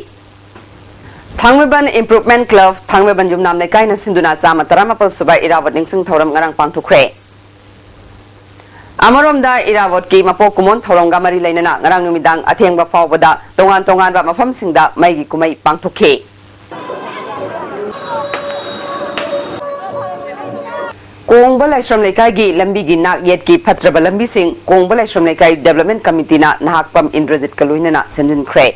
ꯊꯥꯡꯃꯩꯕꯟ Improvement Club, ꯊꯥꯡꯃꯩꯕꯟ ꯌꯨꯝꯅꯥꯝ ꯂꯩꯀꯥꯏꯅ ꯁꯤꯟꯗꯨꯅ ꯆꯥꯃ ꯇꯔꯥꯃꯥꯄꯜ ꯁꯨꯕ ꯏꯔꯥꯕꯣꯠ ꯅꯤꯡꯁꯤꯡ ꯊꯧꯔꯝ ꯉꯔꯥꯡ ꯄꯥꯡꯊꯣꯛꯈ꯭ꯔꯦ꯫ ꯑꯃꯔꯣꯝꯗ ꯏꯔꯥꯕꯣꯠꯀꯤ ꯃꯄꯣꯛ ꯀꯨꯝꯑꯣꯟ ꯊꯧꯔꯝꯒ ꯃꯔꯤ ꯂꯩꯅꯅ ꯉꯔꯥꯡ ꯅꯨꯃꯤꯗꯥꯡ ꯑꯊꯦꯡꯕ ꯐꯥꯎꯕꯗ ꯇꯣꯉꯥꯟ ꯇꯣꯉꯥꯟꯕ ꯃꯐꯝꯁꯤꯡꯗ ꯃꯩꯒꯤ ꯀꯨꯝꯍꯩ ꯄꯥꯡꯊꯣꯛꯈꯤ꯫ ꯀꯣꯡꯕ ꯂꯥꯏꯁ꯭ꯔꯝ ꯂꯩꯀꯥꯏꯒꯤ ꯂꯝꯕꯤꯒꯤ ꯅꯥꯛ ꯌꯦꯠꯀꯤ ꯐꯠꯇ꯭ꯔꯕ ꯂꯝꯕꯤꯁꯤꯡ ꯀꯣꯡꯕ ꯂꯥꯏꯁ꯭ꯔꯝ ꯂꯩꯀꯥꯏ Development Committeeꯅ ꯅꯍꯥꯛꯄꯝ ꯏꯟꯗ꯭ꯔꯖꯤꯠꯀ ꯂꯣꯏꯅꯅ ꯁꯦꯝꯖꯤꯟꯈ꯭ꯔꯦ꯫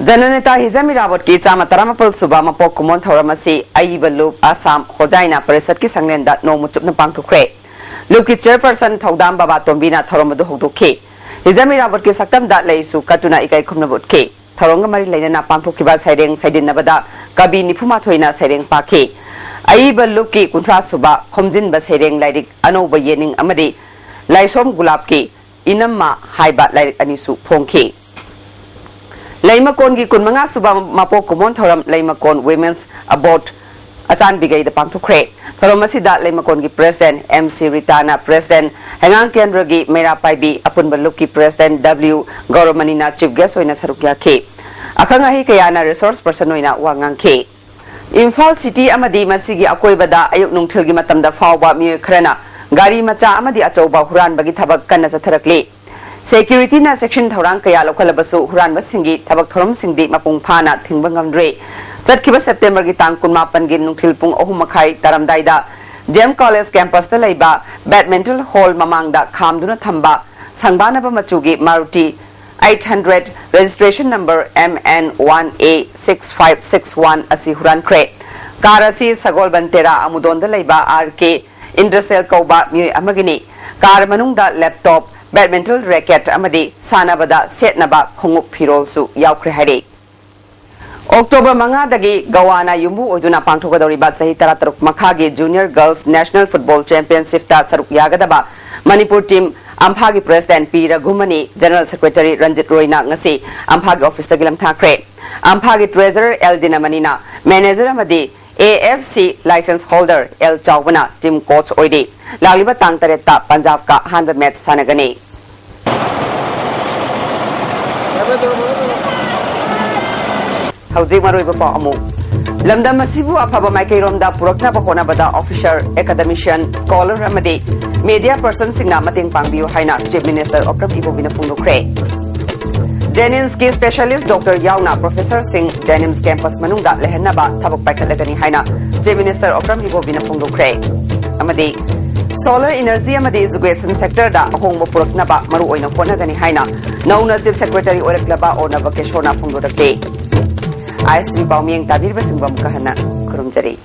ꯖꯅꯅꯦꯇꯥ ꯍꯤꯖꯝ ꯏꯔꯥꯕꯣꯠꯀꯤ ꯆꯥꯃ ꯇꯔꯥꯃꯥꯄꯜ ꯁꯨꯕ ꯃꯄꯣꯛ ꯀꯨꯝꯑꯣꯟ ꯊꯧꯔꯝ ꯑꯁꯤ ꯑꯏꯕ ꯂꯨꯞ ꯑꯁꯥꯝ ꯍꯣꯖꯥꯏꯅ ꯄꯔꯤꯁꯠꯀꯤ ꯁꯪꯂꯦꯟꯗ ꯅꯣꯡꯃ ꯆꯨꯞꯅ ꯄꯥꯡꯊꯣꯛꯈ꯭ꯔꯦ꯫ ꯂꯨꯞꯀꯤ chairperson ꯊꯧꯗꯥꯝ ꯕꯕꯥꯇꯣꯝꯕꯤꯅ ꯊꯧꯔꯝ ꯑꯗꯨ ꯍꯧꯗꯣꯛꯈꯤ꯫ ꯍꯤꯖꯝ ꯏꯔꯥꯕꯣꯠꯀꯤ ꯁꯛꯇꯝꯗ ꯂꯩꯁꯨ ꯀꯠꯇꯨꯅ ꯏꯀꯥꯏ ꯈꯨꯝꯅꯕ ꯎꯠꯈꯤ꯫ ꯊꯧꯔꯝꯒ ꯃꯔꯤ ꯂꯩꯅꯅ ꯄꯥꯡꯊꯣꯛꯈꯤꯕ ꯁꯩꯔꯦꯡ ꯁꯩꯗꯤꯟꯅꯕꯗ ꯀꯕꯤ ꯅꯤꯐꯨ ꯃꯥꯊꯣꯏꯅ ꯁꯩꯔꯦꯡ ꯄꯥꯈꯤ꯫ ꯑꯏꯕ ꯂꯨꯞꯀꯤ ꯀꯨꯟꯊ꯭ꯔꯥ ꯁꯨꯕ ꯈꯣꯝꯖꯤꯟꯕ ꯁꯩꯔꯦꯡ ꯂꯥꯏꯔꯤꯛ ꯑꯅꯧꯕ ꯌꯦꯅꯤꯡ ꯑꯃꯗꯤ ꯂꯥꯏꯁꯣꯝ ꯒꯨꯂꯥꯞꯀꯤ ꯏꯅꯝꯃ ꯍꯥꯏꯕ ꯂꯥꯏꯔꯤꯛ ꯑꯅꯤꯁꯨ ꯐꯣꯡꯈꯤ꯫ ꯂꯩꯃꯀꯣꯟꯒꯤ ꯀꯨꯟꯃꯉꯥ ꯁꯨꯕ ꯃꯄꯣꯛ ꯀꯨꯝꯑꯣꯟ ꯊꯧꯔꯝ ꯂꯩꯃꯀꯣꯟ Women's Abode ꯑꯆꯥꯟꯕꯤꯒꯩꯗ ꯄꯥꯡꯊꯣꯛꯈ꯭ꯔꯦ꯫ ꯊꯧꯔꯝ ꯑꯁꯤꯗ ꯂꯩꯃꯀꯣꯟꯒꯤ president M C ꯔꯤꯇꯥꯅ president, ꯍꯩꯉꯥꯡ ꯀꯦꯟꯗ꯭ꯔꯒꯤ ꯃꯩꯔꯥ ꯄꯥꯏꯕꯤ, ꯑꯄꯨꯟꯕ ꯂꯨꯞꯀꯤ president W ꯒꯧꯔꯃꯅꯤꯅ chief guest ꯑꯣꯏꯅ ꯁꯔꯨꯛ ꯌꯥꯈꯤ꯫ ꯑꯈꯪ ꯑꯍꯩ ꯀꯌꯥꯅ resource person ꯑꯣꯏꯅ ꯋꯥ ꯉꯥꯡꯈꯤ꯫ ꯏꯝꯐꯥꯜ city ꯑꯃꯗꯤ ꯃꯁꯤꯒꯤ ꯑꯀꯣꯏꯕꯗ ꯑꯌꯨꯛ ꯅꯨꯡꯊꯤꯜꯒꯤ ꯃꯇꯝꯗ ꯐꯥꯎꯕ ꯃꯤꯑꯣꯏ ꯈꯔꯅ ꯒꯥꯔꯤ ꯃꯆꯥ ꯑꯃꯗꯤ ꯑꯆꯧꯕ ꯍꯨꯔꯥꯟꯕꯒꯤ ꯊꯕꯛ ꯀꯟꯅ ꯆꯠꯊꯔꯛꯂꯤ꯫ Securityꯅ ꯆꯦꯛꯁꯤꯟ ꯊꯧꯔꯥꯡ ꯀꯌꯥ ꯂꯧꯈꯠꯂꯕꯁꯨ ꯍꯨꯔꯥꯟꯕꯁꯤꯡꯒꯤ ꯊꯕꯛ ꯊꯧꯔꯝꯁꯤꯡꯗꯤ ꯃꯄꯨꯡ ꯐꯥꯅ ꯊꯤꯡꯕ ꯉꯝꯗ꯭ꯔꯤ꯫ ꯆꯠꯈꯤꯕ Septemberꯒꯤ ꯇꯥꯡ ꯀꯨꯟꯃꯥꯄꯟꯒꯤ ꯅꯨꯡꯊꯤꯜ ꯄꯨꯡ ꯑꯍꯨꯝ ꯃꯈꯥꯏ ꯇꯥꯔꯝꯗꯥꯏꯗ D M College campusꯇ ꯂꯩꯕ badminton hall ꯃꯃꯥꯡꯗ ꯈꯥꯝꯗꯨꯅ ꯊꯝꯕ ꯁꯪꯕꯥꯅꯕ ꯃꯆꯨꯒꯤ Maruti eight hundred, registration number M N one A six five six one ꯑꯁꯤ ꯍꯨꯔꯥꯟꯈ꯭ꯔꯦ꯫ ꯀꯥꯔ ꯑꯁꯤ ꯁꯒꯣꯜꯕꯟ ꯇꯦꯔꯥ ꯑꯃꯨꯗꯣꯟꯗ ꯂꯩꯕ R K ꯏꯟꯗ꯭ꯔꯁꯦꯜ ꯀꯧꯕ ꯃꯤꯑꯣꯏ ꯑꯃꯒꯤꯅꯤ꯫ ꯀꯥꯔ ꯃꯅꯨꯡꯗ laptop, badminton racket ꯑꯃꯗꯤ ꯁꯥꯟꯅꯕꯗ ꯁꯦꯠꯅꯕ ꯈꯣꯡꯎꯞ ꯐꯤꯔꯣꯜꯁꯨ ꯌꯥꯎꯈ꯭ꯔꯦ ꯍꯥꯏꯔꯤ꯫ October ꯃꯉꯥꯗꯒꯤ ꯒꯋꯥꯅ ꯌꯨꯝꯕꯨ ꯑꯣꯏꯗꯨꯅ ꯄꯥꯡꯊꯣꯛꯀꯗꯧꯔꯤꯕ ꯆꯍꯤ ꯇꯔꯥꯇꯔꯨꯛ ꯃꯈꯥꯒꯤ Junior Girls National Football Championshipꯇ ꯁꯔꯨꯛ ꯌꯥꯒꯗꯕ ꯃꯅꯤꯄꯨꯔ team ꯑꯝꯐꯥꯒꯤ president P ꯔꯘꯨꯃꯅꯤ, general secretary ꯔꯟꯖꯤꯠ ꯔꯣꯏꯅ ꯉꯁꯤ ꯑꯝꯐꯥꯒꯤ officeꯇꯒꯤ ꯂꯝꯊꯥꯈ꯭ꯔꯦ꯫ ꯑꯝꯐꯥꯒꯤ treasurer L ꯗꯤꯅꯃꯅꯤꯅ manager ꯑꯃꯗꯤ AFC license holder L ꯆꯥꯎꯕꯅ team coach ꯑꯣꯏꯔꯤ꯫ ꯂꯥꯛꯂꯤꯕ ꯇꯥꯡ ꯇꯔꯦꯠꯇ ꯄꯟꯖꯥꯕꯀ ꯑꯍꯥꯟꯕ match ꯁꯥꯟꯅꯒꯅꯤ꯫ ꯍꯧꯖꯤꯛ ꯃꯔꯨꯑꯣꯏꯕ ꯄꯥꯎ ꯑꯃꯨꯛ꯫ ꯂꯝꯗꯝ ꯑꯁꯤꯕꯨ ꯑꯐꯕ ꯃꯥꯏꯀꯩꯔꯣꯝꯗ ꯄꯨꯔꯛꯅꯕ ꯍꯣꯠꯅꯕꯗ officer, academician, scholar ꯑꯃꯗꯤ media personꯁꯤꯡꯅ ꯃꯇꯦꯡ ꯄꯥꯡꯕꯤꯌꯨ ꯍꯥꯏꯅ Chief Minister Okram ꯏꯕꯣꯕꯤꯅ ꯐꯣꯡꯗꯣꯛꯈ꯭ꯔꯦ꯫ JNIMSꯀꯤ specialist doctor ꯌꯥꯎꯅ professorꯁꯤꯡ JNIMS campus ꯃꯅꯨꯡꯗ ꯂꯩꯍꯟꯅꯕ ꯊꯕꯛ ꯄꯥꯏꯈꯠꯂꯒꯅꯤ ꯍꯥꯏꯅ Chief Minister ꯑꯣꯀ꯭ꯔꯝ ꯏꯕꯣꯕꯤꯅ ꯐꯣꯡꯗꯣꯛꯈ꯭ꯔꯦ꯫ ꯑꯃꯗꯤ solar energy ꯑꯃꯗꯤ education sectorꯗ ꯑꯍꯣꯡꯕ ꯄꯨꯔꯛꯅꯕ ꯃꯔꯨ ꯑꯣꯏꯅ ꯍꯣꯠꯅꯒꯅꯤ ꯍꯥꯏꯅ ꯅꯧꯅ Chief Secretary ꯑꯣꯏꯔꯛꯂꯕ ꯑꯣꯔꯅꯕ ꯀꯦꯁꯣꯅ ꯐꯣꯡꯗꯣꯔꯛꯂꯤ꯫ ISTV ꯄꯥꯎꯃꯤꯌꯦꯡ ꯇꯥꯕꯤꯔꯤꯕꯁꯤꯡꯕꯨ ꯑꯃꯨꯛꯀ ꯍꯟꯅ ꯈꯨꯔꯨꯝꯖꯔꯤ꯫